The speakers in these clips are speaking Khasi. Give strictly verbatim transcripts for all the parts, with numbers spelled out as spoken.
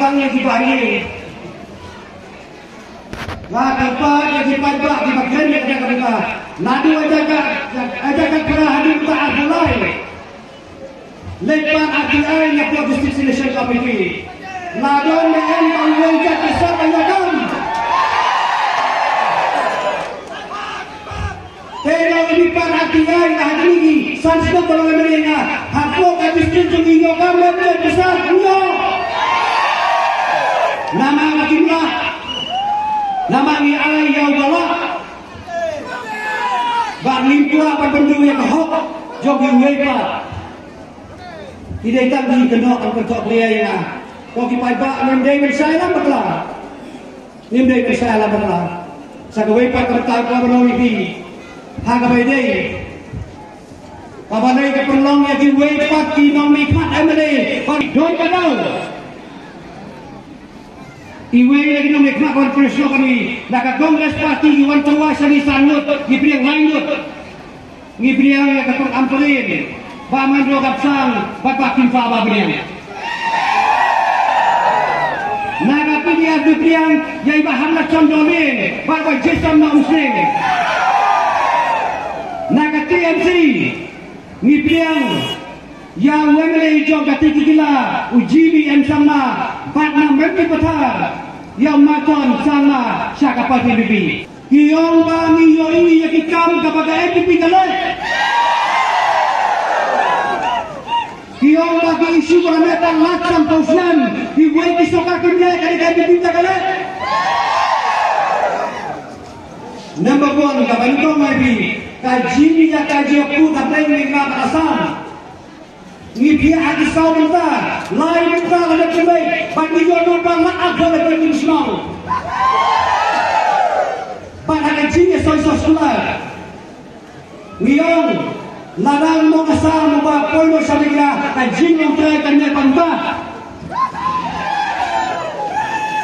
Tang ïa ki bahari. Nga kyrpad ïa ki paidbah kiba kren ïa kata ka bynta. Naduh ha jaka, ha jaka Kpra haduh mynta arphew lai. Leit pan R T I na pdeng District Selection Committee. La don ne em ba uwei jait ka sor ban ïakam? Te ïa u dei pat ha ki ïa nga ha kine ki san snem ba long M L A nga. Hapoh ka district jong ngi ïoh kam lem lem pisa ïoh. Namar ka kim lah. Namar ngi ai ïa u ba lah. Ba ngim kwah ban pynduh ïa ka hok jong kiwei pat. Ki dei tang ki kynnoh kan kynnoh pria ïa nga. Ko ki paidbah ngim dei ban shai lam bakla. Ngim dei ban shai lam bakla. Sa kawei pat ka bynta kaba long ïa phi. Ha kaba ïadei. Kaba dei ka pynlong ïa kiwei pat ki nongmihkhmat M L A. Ban don ka daw. Iwei na ki nongmihkhmat wan pyrshah kane. Na ka Congress Party ki wan tyrwa sha ngi san ngut. Ki pdiang lai ngut. Ngi pdiang ïa ka Pang Ampareen, Bah Mahendra Kharsang, bad Bah Kynfa Bah Bniang. Na ka P D R ngi pdiang ïa i Bah Hamlatchong Dolin, bad Bah Jason Nongshring. Na ka T M C ngi pdiang ïa u M L A jong ka Titikila, u Jimmy M Sangma, bad na Mawphanpara, ïa u Marton Sangma, sha ka party N P P. Ki ong ba ngi ïohi ïa ki kam kaba ka N P P ka leh. Ki ong ba ki issue ba ka meh tang lad san phew snem, kiwei ki sorkar kim leh, ka dei ka N P P ka leh. Number one, kaba nyngkong ïa phi, ka jingïakajia pud hapdeng Meghalaya bad Assam. Ngi phiah ha ki saw bynta, lai bynta lada kumne, bad ngi ïoh nongpang la arphew la phew shnong. Bad ha ka jingïasoi soskular. Ngi ong, lada u nongkasa uba poi noh sha Meghalaya, ka jinglong trai kan ïa pynbha.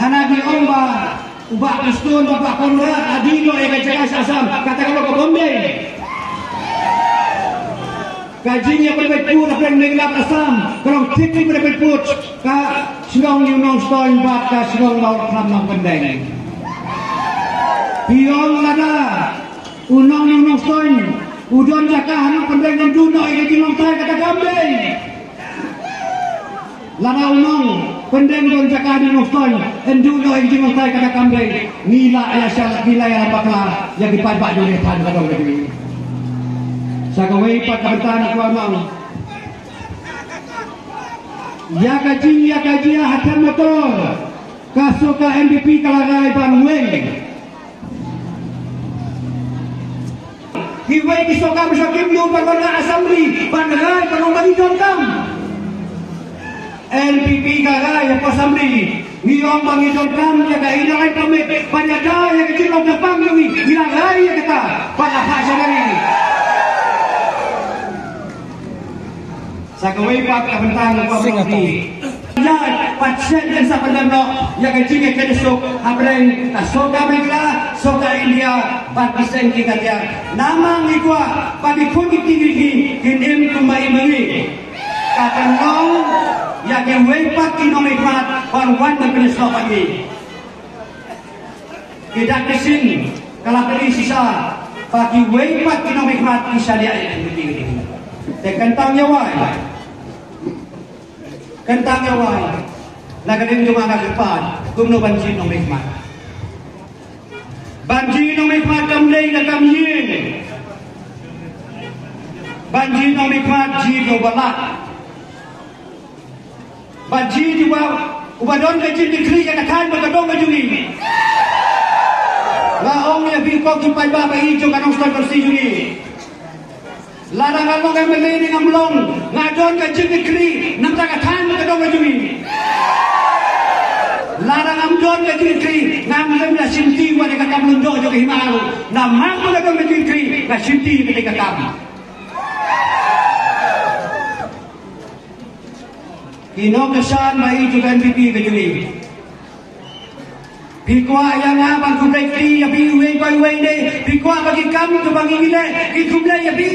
Hana ngi ong ba, u Bah Prestone bad Bah Conrad, ha dei noh ïa ka jaka sha Assam, kata ka long ka Bombay. Ka jingïapynbeit pud hapdeng Meghalaya bad Assam, ka long thik thik pynbeit pud, ka shnong New Nongstoiñ bad ka shnong Mawkhlam Nongpyndeng. Phi ong lada u nong New Nongstoiñ u don jaka ha Nongpyndeng, un duh noh ïa ka jinglong trai, kata kam dei. Lada u nong Pyndeng don jaka ha Nongstoiñ, un duh noh ïa ka jinglong trai, kata kam dei. Ngi la ïa shah, ngi la ïa bakla ïa ki paidbah jong ngi, tang ka dong ka jong ngi. Sa kawei pat ka bynta nga kwah ong. Ïa ka jingïakajia ha Them Metor, ka sorkar N P P ka la rai ban weng. Kiwei ki sorkar ba shong kim ïoh ban wan ha Assembly ban rai ban ong ba ngi donkam. N P P ka rai ha Assembly, ngi ong ba ngi donkam ïa ka Inner Line Permit ban ïada ïa ka jinglong kyrpang jong ngi, ngi la rai ïa kata ban ap ha January. Sa kawei pat ka bynta nga kwah ban ong ïa phi. Ïa, pat shet ïa sa pyndem noh ïa ka jingïakynduh suk hapdeng ka sorkar Meghalaya, sorkar India bad ki seng ki khyndiat. Namar ngi kwah ba ki khun ki kti ki kin im kumba im ngi. Ka pynlong ïa kiwei pat ki nongmihkhmat ban wan ban pynïasoh bad ngi. Ki dak ki shin ka la kylli shisha ba kiwei pat ki nongmihkhmat ki shaniah ïa ki. Te kyntang ïa wai. Kyntang ïa wai. Na ka liang jong nga nga kyrpad kumno ban jied nongmihkhmat. Ban jied nongmihkhmat kam dei na kam ïing. Ban jied nongmihkhmat jied ïa uba lah. Ba jied uba, uba don ka jingkitkhlieh ïa ka thaiñ bad ka dong ka jong ngi. Nga ong ïa phi ko ki paidbah ba ïeit jong ka Nongstoiñ Constituency jong ngi. Lada nga long M L A ne ngam long, nga don ka jingkitkhlieh na ka bynta ka thaiñ bad ka dong ka jong ngi. Lada ngam don ka jingkitkhlieh, ngam lem da shimti wat ïa ka kam lyngdoh jong ka hima. Namar ba nga don ka jingkitkhlieh, nga shimti ïa kata ka kam. Ki nongkyrshan ba ïeit jong ka N P P ka jong ngi. Phi kwah ïa nga ban khublei kti ïa phi uwei pa uwei ne? Phi kwah ba ki kam kiba ngi leh kin khublei ïa phi?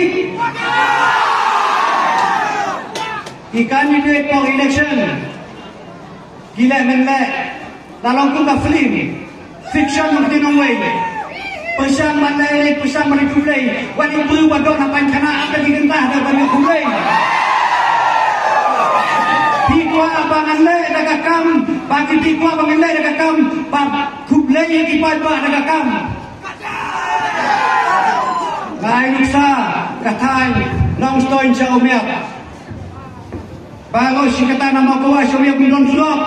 Ki candidate for election. Ki leh men leh. La long kum ka film. Fiction nongkti nongwei. Pyrshang ban leh, pyrshang ban khublei. Wat ïa u briew ba don ha paikhana, ap da ki kynta da ban khublei. Phi kwah ba ngan leh da ka kam, ba ki phi kwah ba ngan leh da ka kam, ba khublei ïa ki paidbah da ka kam. Nga ai nuksa ka thaiñ Nongstoiñ sha Umïap. Baroh shi katta na Mawkwa sha Umïap ym don surok.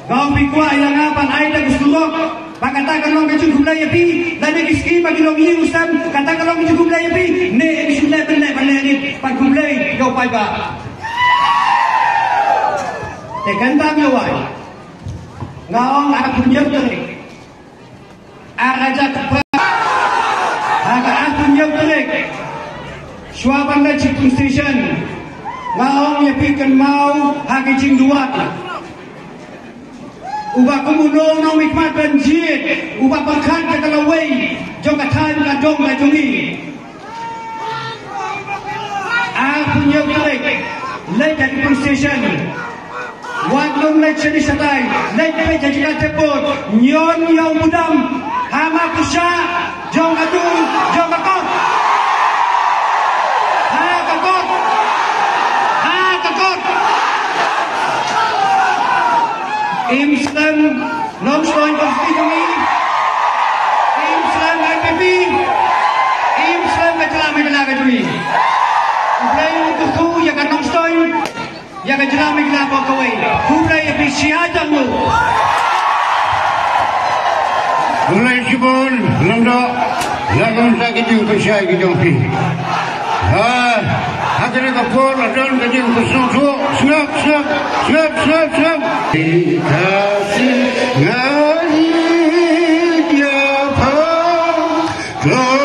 Nga ong phi kwah ïa nga ban ai da ka surok. Ba kata ka long ka jingkhublei ïa phi. Lada ki skim ba ki long ïing sem, kata ka long ka jingkhublei ïa phi. Ne ki shu leh ban leh ban leh ni ban khublei ïa u paidbah. Te kynta ïa wai. Nga ong ar pynïap tarik. Ar hajar khatphra. Ha ka arphew hynñiew tarik. Shuwa ban leit sha polling station. Nga ong ïa phi kynmaw ha ki jingduwat. Uba kum uno uno mihkhmat ban jied. Uba pyrkhat ïa ka lawei. Jong ka thaiñ ka dong ka jong ngi. Arphew hynñiew tarik. Leit ha ki polling station. Wat lum leit shane shatai, leit peit ha jaka tep vote, ñion ïa u budam, ha ma pyrshah, jong ka tu, jong ka kot. Ha ka kot. Ha ka kot. Im slem, Nongstoiñ ka sti jong i. Im slem I P P. Im slem ka jylla Meghalaya ka jong i. U Blei u kyrkhu ïa ka Nongstoiñ. Ïa ka jylla Meghalaya baroh kawei. Khublei ïa phi shihajar nguh. Khublei shibun, Lyngdoh. La don sa ka jingpynshai ka jong phi. Ha, ha kane ka por la don ka jingpynsngewthuh. Sngap, sngap, sngap, sngap, sngap. Ka si ngan ïa pha.